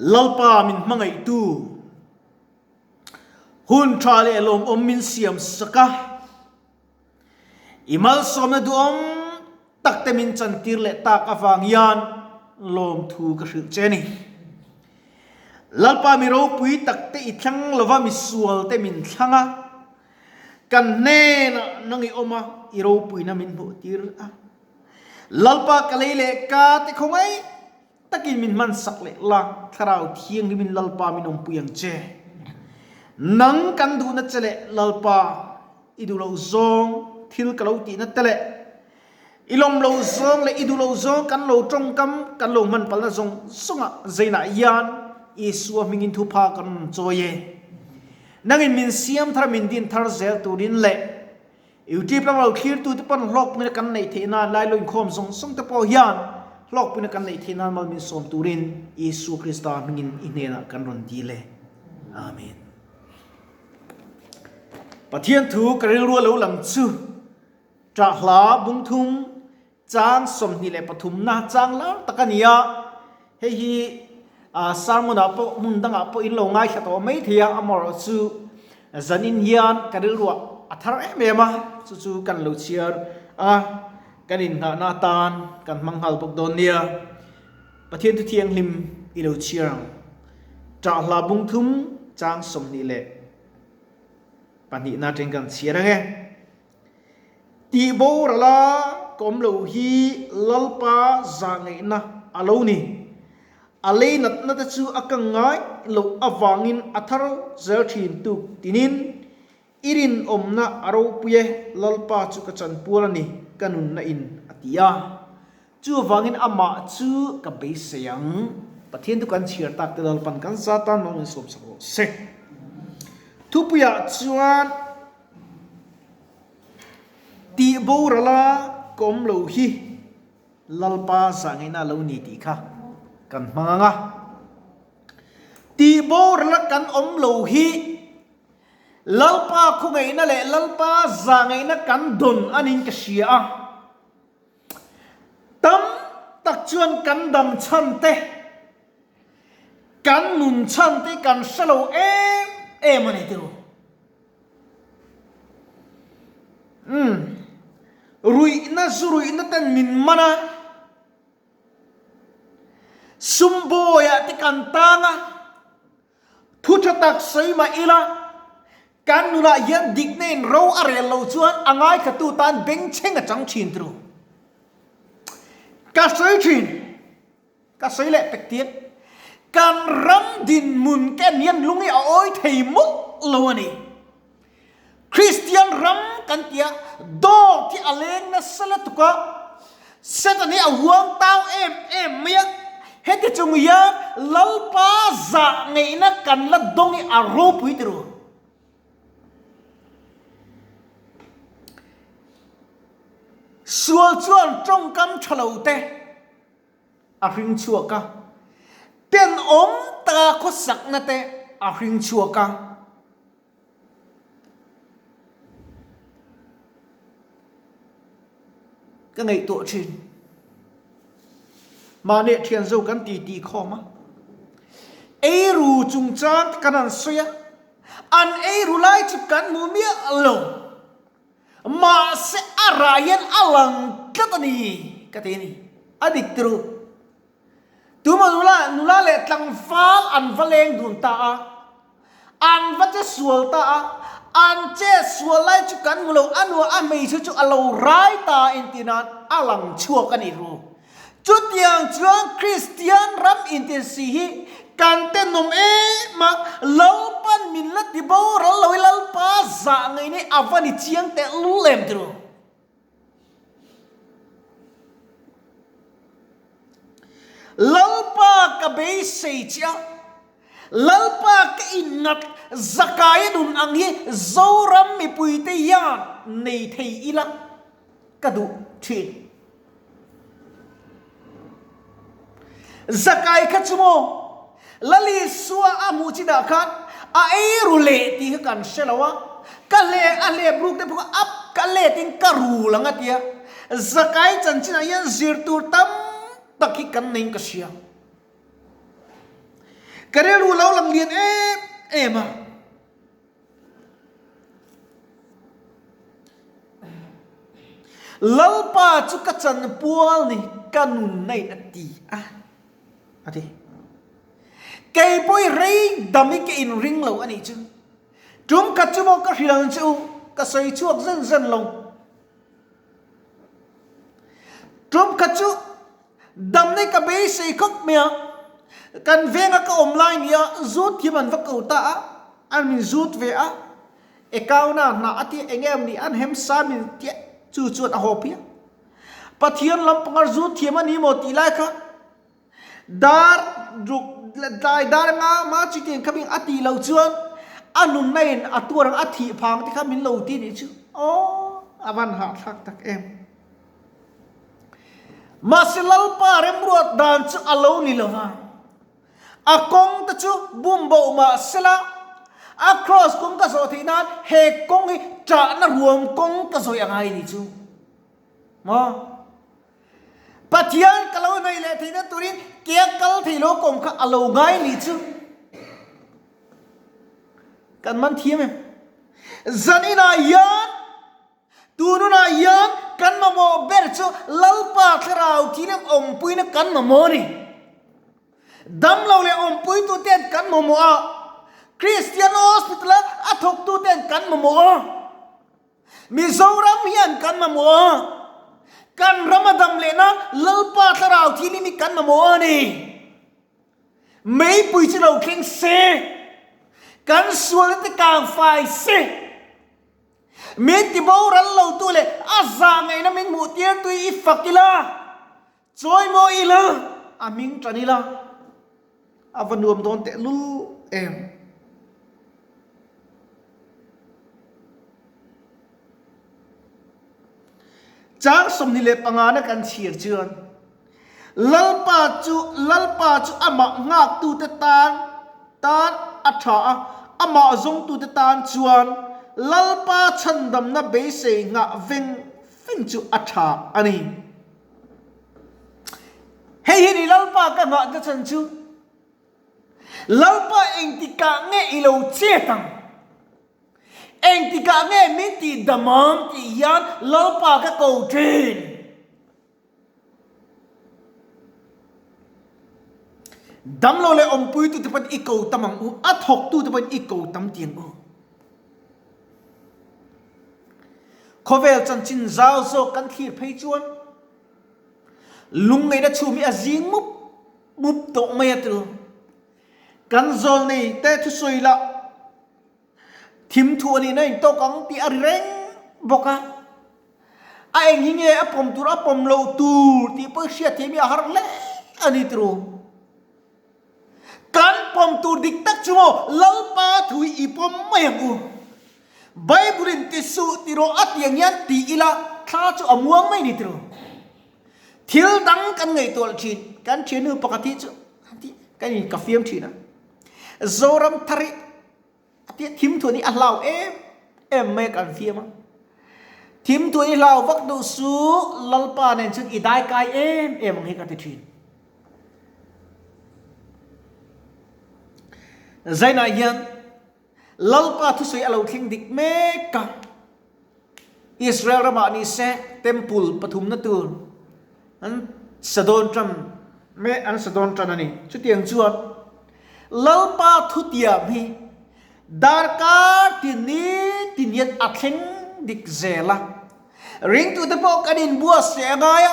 Lalpa min hmangaihtu, hun tha leh lawmawm min siam sak a, i malsawmna duhawm tak te min chantir leh tak avang hian lawmthu ka hrilh che a ni. Lalpa mi ropui tak te i thlang lova misual te min thlang a, kan hnenah nang i awm a, i ropuina min hmuhtir a. Lalpa ka lei leh ka te khawngaih takin min hman sak leh la, Thlarau Thianghlimin Lalpa min awmpui ang che. Nang kan duhna che leh Lalpa i duh loh zawng thil ka lo tihna te leh i lawm loh zawng leh i duh loh zawng kan lo tawngkam kan lo hman palna zawng zawngah zeinah hian Isua hmingin thupha kan rawn chawi e. Nangin min siam thar min din thar zel turin leh YouTube lama lo thlirtute pawn hlawkpuina kan neih theih nan lai lo inkhawm zawng zawng te pawh hian hlawkpuina kan neih theih nan mal min sawm turin Isua Krista hmingin i hnenah kan rawn dil e. Amen. Pathian thu ka rilru a lo lang chu Ṭah hla bungthum Chang 23 na chang lar tak a ni a, hei hi sermon ah pawh hmun dangah pawh in lo ngaithla tawh mai thei a, amaherawh chu zanin hian ka rilruah a thar em em a, chu chu kan lo chhiar a, kan inngahna atan kan hmang nghal bawk dawn nia. Pathian thu thianghlim i lo chhiar ang. Ṭah hla bung thum chang 22 na atangin kan chhiar ang e. Tih borala ka awm lo hi Lalpa zahngaihna a lo ni. A lei natna te chu a kang ngai loh avangin a thar zel thin tuk tinin i rinawmna a ropui e, Lalpa chu ka chanpual a ni, ka nunna in a ti a. Chuvangin amah chu ka beisei ang. Pathian chu kan chhiar tak te Lalpan kan za tan mawng in sawmsak rawh se. Thupuiah chuan tih borala ka awm lo hi Lalpa zahngaihna a lo ni tih kha kan hmang ang a. Tih borala kan awm lo hi Lalpa khawngaihna leh Lalpa zahngaihna kan dawn anin ka hria a. Tam tak chuan kan dam chhan te, kan nun chhan te kan hre lo em em a ni tiro. Umm, ruihna zu ruihna ten min man a, sum bawiah te kan tang a, Thu tha tak sawi mah ila, kan nunah hian dikna in ro a rel lo chuan a ngaithlatu tan bengchheng a chang thin turu. Ka sawi thin, ka sawi leh pek tir. Kan ram dinhmun ken hian lung hi a awi thei mawlh lo a ni. Kristian ram kan tia dawt hi a leng nasa lutuk a, Satan hi a huang tau em em mai a, heti chung hian Lalpa zah ngeihna kan la dawng hi a ropui ti ru. Sual chuan tawngkam tha lo te a hring chhuak a, tenawm taka khawsakna te a hring chhuak a. Ka ngaihtuah thin. Mahni thian zo kan ti ti khawm a. Eiru chungchang kan han sawi a, an eiru lai chu kan hmu miah lo. Mahse a rah hian a lang tlat a ni ka ti a ni. A dik turu. Tuma nula nula leh tlangval an va leng dun ta a, an va che sual ta a, an che sual lai chu kan hmu lo, a nuah a hmeichhe chu a lo rai ta entir nan a lang chhuak a nih ru. Chutiang chuan Kristian ram intinsi hi kan tenawm em a, Lalpan min la ti boral lo i Lalpa zah ngei ni a va ni chiang tehlul em tiro. Lalpa ka beisei che a, Lalpa ka inngat zakaia nun ang hi Zoram mipuite hian nei thei ila ka duh thin. Zakai kha chu maw Lalisua a hmuh chinah khan a ei ru leh tih kha kan hre lo a, ka hle a hlep ruk te pawh kha up ka let in ka rul ang a tia, Zakai chanchinah hian zir tur tam tak hi kan neiin ka hria. Ka rilru lo lang lian em em a. Lalpa chu ka chanpual ni ka nunna in a ti a, a ti. Kei pawh i rei dam hi ka inring lo a nih chu. Tum khat chu maw ka hrilh ang che u, ka sawi chhuak zen zen lo. Tum khat chu damna hi ka beisei khawp mai a, kan venga ka awm lai nia zut thiam an va ko ta a, an min zut ve a, e kauna hnah a tia eng em ni an hem sa min tia chu chuan a haw phei a. Pathian lampanga zut thiam a ni maw tih lai kha Dar ruk tlai dar anga mah chutiang kha min a tih loh chuan a nunna in a tuar ang a thih phang te kha min lo ti nih chu aw a van hahthlak tak em. Mahse Lalpa remruat dan chu a lo ni lo va, a kawng te chu bum boh mah sela a cross kawng ka zawh theih nan he kawng hi ṭahna ruam kawng ka zawih a ngai nih chu maw. Pathian ka lo nei leh theihna turin kea kal thei lo kawm kha a lo ngai nih chu kan man thiam em? Zaninah hian tununah hian kan mamawh ber chu Lalpa Thlarau thilem awmpuina kan mamawh a ni. Damlo leh awmpuituten kan mamawh a, Kristian Hospital-a a thawktuten kan mamawh a. Mizoram hian kan mamawh a, kan ram a dam lehna Lalpa Thlarau thilin hi kan mamawh a ni. Meipui chu lo thleng se, kan sualna te kang fai se, min ti boral lotu leh a zah ngaihna min hmuh tirtu hi i fak ila, Chawimawi ila, a hming tan ila, a va nuam dawn tehlul em. Chang 25 na kan chhiar chuan, Lalpa chu Lalpa chu amah nghaktute tan tan a tha a, amah zawngtute tan chuan Lalpa chhandamna beisei nghah veng veng chu a tha a ni. Hei hi ni Lalpa ka nghah ta chhan chu, Lalpa engtikah nge i lo chet ang? Engtikah nge min tih dam ang tih hian Lalpa ka ko thin. Damlo leh awmpuitute pawhin i ko tam ang u, a thawktute pawhin i ko tam ti ang u. Khawvel chanchin zau zawk kan thlir phei chuan lungngaihna chhum hi a zing mup mup tawh mai a tul. Kan zawlnei te thusawi lah thim thu a nihna in tawk ang tih a ri reng bawk a. A eng hi nge a pawm tur a pawm loh tur tih pawh i hriat theih mi a har hle a ni turu. Kan pawm tur dik tak chu maw Lalpa thu hi i pawm mai ang u. Bible in ti suh ti rawh a ti ang hian ti ila thla chu a muang mai ni tiraw. Thil dang kan ngaihtuah thin, kan thiannu pakhat hi chu kan in ka fiam thin a. Zoram thar hi A tia thim thuan hi a hlau em em mai a kan fiam a. Thim thuan hi hlau vak duh su Lalpa nen chuan i dai kai em em ang hi ka ti thin. Zainah hian Lalpa thusawi a lo thleng dik mek a. Israel ramah ni se temple pathumna tur an sa dawn tan mek an sa dawn tan a ni. Chutiang chuan Lalpa thutiam hi darkar tin ni tin hian a thleng dik zel a. Ringtute pawh kan inbuatsaih a ngai a,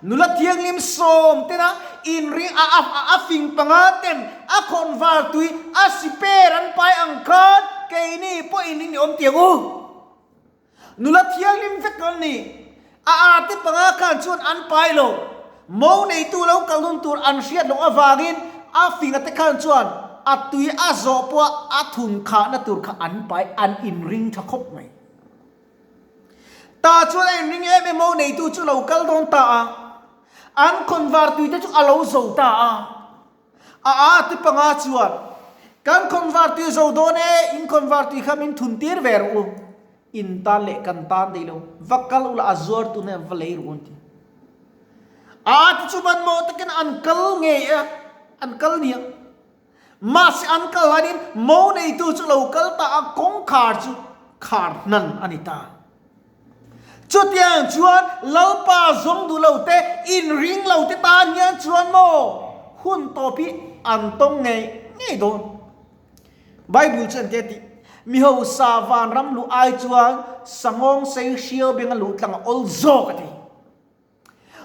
nula thianghlim sawm tena inring a a fing panga ten a khawnvar tui a siper an pai ang khan keini pawh inring ni awm tiang u. Nula thianghlim vek an ni. A ate panga khan chuan an pai lo. Mo neitu lo kal hun tur an hriat loh avangin a finga te khan chuan a tui a zawh pawha a thun khahna tur kha an pai an inring tha khawp mai. Ta chuan a inring em em mo neitu chu lo kal dawn ta a, an khawnvar tui te chu a lo zo ta a. A a ti panga chuan, Kan khawnvar tui zo dawn e, in khawnvar tui kha min thun tir ve rawh u, in tan leh kan tan daih lo, va kal ula a zuar tu hnen va lei rawh u an ti. A a ti chu hmanhmawh takin an kal ngei a, an kal nia. Mahse an kal hlanin mo neitu chu lo kal ta a, kawngkhar chu khar hnan a ni ta. Chutiang chuan Lalpa zawng duh lo te, inring lo te tan hian chuan maw hun tawp hi an tawng ngei ngei dawn. Bible chu engtia tih? Mi hausa vanram luh ai chuan sangawng sei hriau benga luh tlang a awl zawk a ti.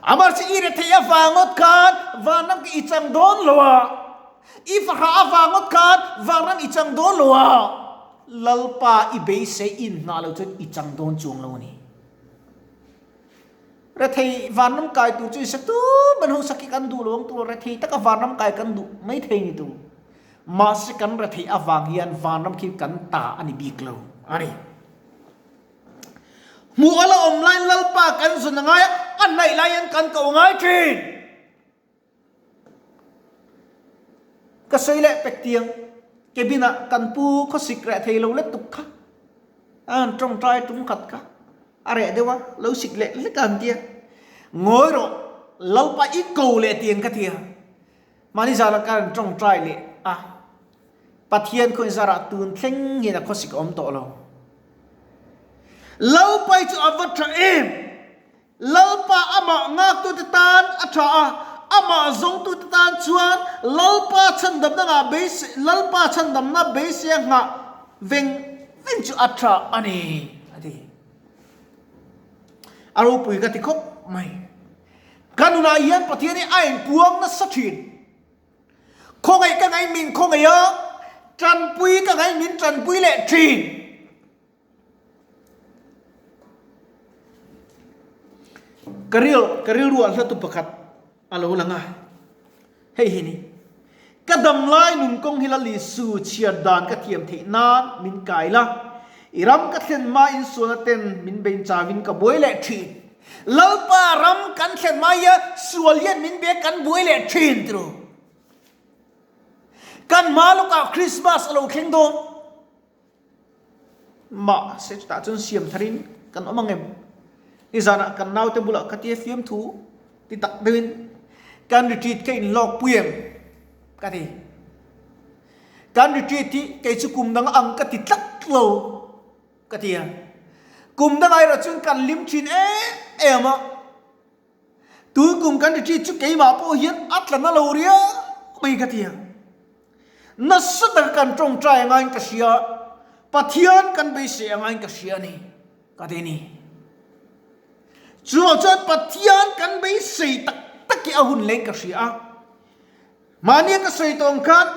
Amah chu i retheih avang ngawt khan vanram ka i chang dawn lo a, i fahrah avang ngawt khan vanram i chang dawn lo a, Lalpa i beisei in nghah lo chuan i chang dawn chuang lo a ni. Rethei vanram kai tur chu i sa tum an hausa khi kan duh lo ang tur, rethei taka vanram kai kan duh mai thei ni tur. Mahse kan retheih avang hian vanram khi kan ta a ni bik lo a ni. Hmuh a la awm laiin Lalpa kan zun a ngai a, a hnaih laiin kan koh ngai thin. Ka sawi leh pek tiang, cabin ah kan pu khawsik reh thei lo let tuk kha, a han tawngtai tum khat kha, a reh deuh a, lo sik leh hlek a han tia. Ngawi rawh, Lalpa i ko leh tiang ka tia. Mahni zan ah ka han tawngtai leh a. Pathian khaw inzarah tun thleng hian a khawsik a awm tawh lo. Lalpai chu a va tha em! Lalpa amah ngaktute tan a tha a, amah zawngtute tan chuan Lalpa chhandamna ngah beisei, Lalpa chhandamna beiseia nghah veng veng chu a tha a ni, a ti. A ropui ka ti khawp mai. Ka nunah hian Pathian hi a inpuang nasa thin. Khawngaih ka ngaih min khawngaih a, tanpui ka ngaih min tanpui leh thin. Ka ril ka rilru ah hlatu pakhat a lo lang a, hei hi ni, Ka dam lai nun kawng hi Lal Isu chhiar dan ka thiam theih nan min kai la, i ram ka thlen hma in sualna ten min bein chauin ka buai leh thin. Lalpa ram kan thlen mai a, sual hian min be kan buai leh thin tiro. Kan hma lawkah Christmas a lo thleng dawn. Mahse chutah chuan siam tharin kan awm ang em? Nizanah kan naute bulah ka tia fiamthu ti tak deuhin kan retreat ka inlawk pui em? Ka ti. Kan retreat hi kei chu kum dang ang ka ti tlat lo. Ka ti a, kum dangah erawh chuan kan hlim thin em em a, tun kum kan retreat chu keimah pawh hian a tla na lo riau mai ka ti a, nasa taka kan tawngtai a ngaiin ka hria, Pathian kan beisei a ngaiin ka hria a ni ka ti a ni. Chuvang chuan Pathian kan beisei tak tak hi a hun leng ka hria a. Mahnia ka sawi tawh ang khan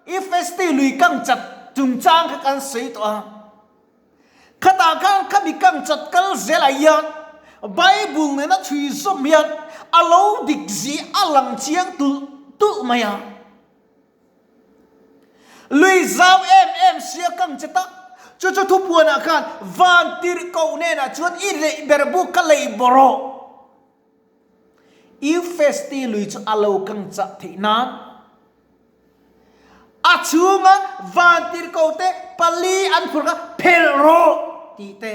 Efesti lui kang chat chungchang kha kan sawi tawh a. Khatah khan khami kang chat kal zelah hian Bible nena chhui zawm hian a lo dik zi a lang chiang tulh tulh mai a. Lui zau em em sia kang che tak chu chu thupuanah khan van tirhkoh hnenah chuan i lei ber buk ka lei bawrh rawh. Eufesti lui chu a lo kang chah theih nan a chhunga vantirhkohte pali an phur kha phelh rawh tih te,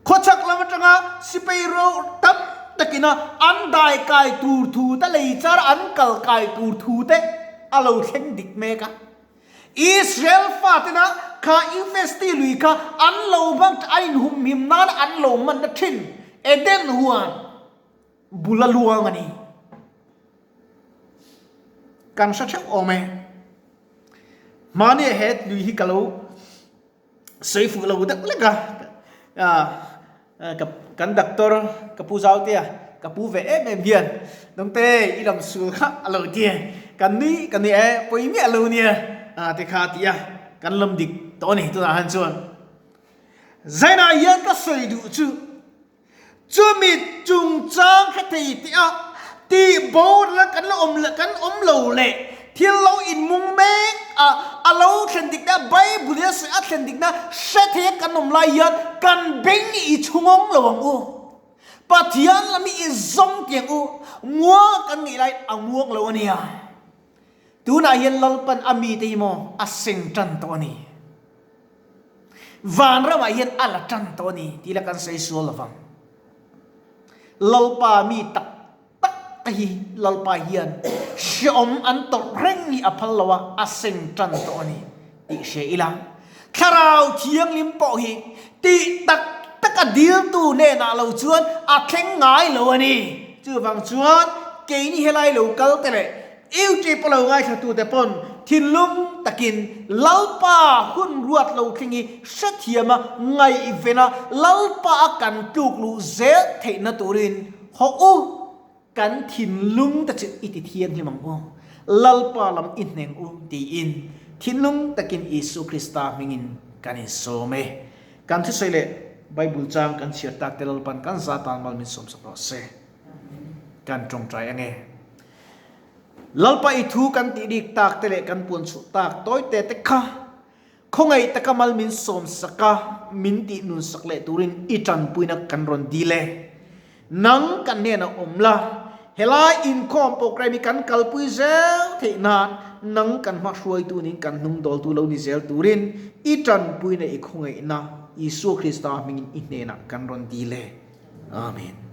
khawchhak lam atanga sipai ro tam takina an dai kai tur thu te, lei char an kal kai tur thu te a lo thleng dik mek a. Israel fatena kha Eufesti lui kha an lo hmang an inhumhim nan an lo hmanna thin Eden huan bul a luang a ni. Kan hre theuh awm e. Hmani he lui hi ka lo Sawi fuh lo deuh lek a, kan doctor ka pu Zautea ka pu ve em em hian Dawngte i lam sul kha a lo ti a, kan nui kan nui e pawi miah lo nia ti kha a ti a, kan lam dik tawh a ni tunah han chuan. Zainah hian ka sawi duh chu Chumi chungchang hre thei tih a tih boral kan la awm kan awm lo leh thil lo inmung mek a, a lo thlen dikna Bible in a sawi a thlen dikna hre thei a kan awm lai hian kan beng i chhungawng lo ang u. Pathian lam hi i zawng tih ang u. Muang kan ngaih lai a muang lo a nia. Tunah hian Lalpan a mite hi maw a seng tan tawh a ni. Vanramah hian a la tan tawh a ni tih la kan sawi sual lovang. Lalpa mi tak tak tak hi Lalpa hian hreawm an tawrh reng hi a phal lo a, a seng tan tawh a ni tih hria ila. Thlarau Thianghlim pawh hi tih tak taka diltu hnenah lo chuan a thleng ngai lo a ni. Chuvang chuan keini helai lo kal te leh YouTube a lo ngaithlatute pawn thinlung takin Lalpa hun ruat lo thleng hi hrethiama ngaihvena Lalpa a kan tluk luh zel theihna turin hawh u kan thinlung te chu i ti thianghlim ang u, Lalpa lam i hneng u tiin thinlung takin Isua Krista hmingin kan insawm e. Kan thusawi leh Bible chang kan chhiar tak te Lalpan kan za tan mal min sawmsak rawh se. Kan tawngtai ange. Lalpa i thu kan tih rik tak te leh kan puan chhuh tak tawi te te kha khawngaih taka mal min sawmsak a, min tih nun sak leh turin i tanpuina kan rawn dil e. Nang kan hnenah awm la, helai inkhawm programme hi kan kalpui zel theih nan nang kan hma hruaitu nin kan hnung dawltu lo ni zel turin i tanpuina i khawngaihna Isua Krista hmingin i hnenah kan rawn dil e. Amen.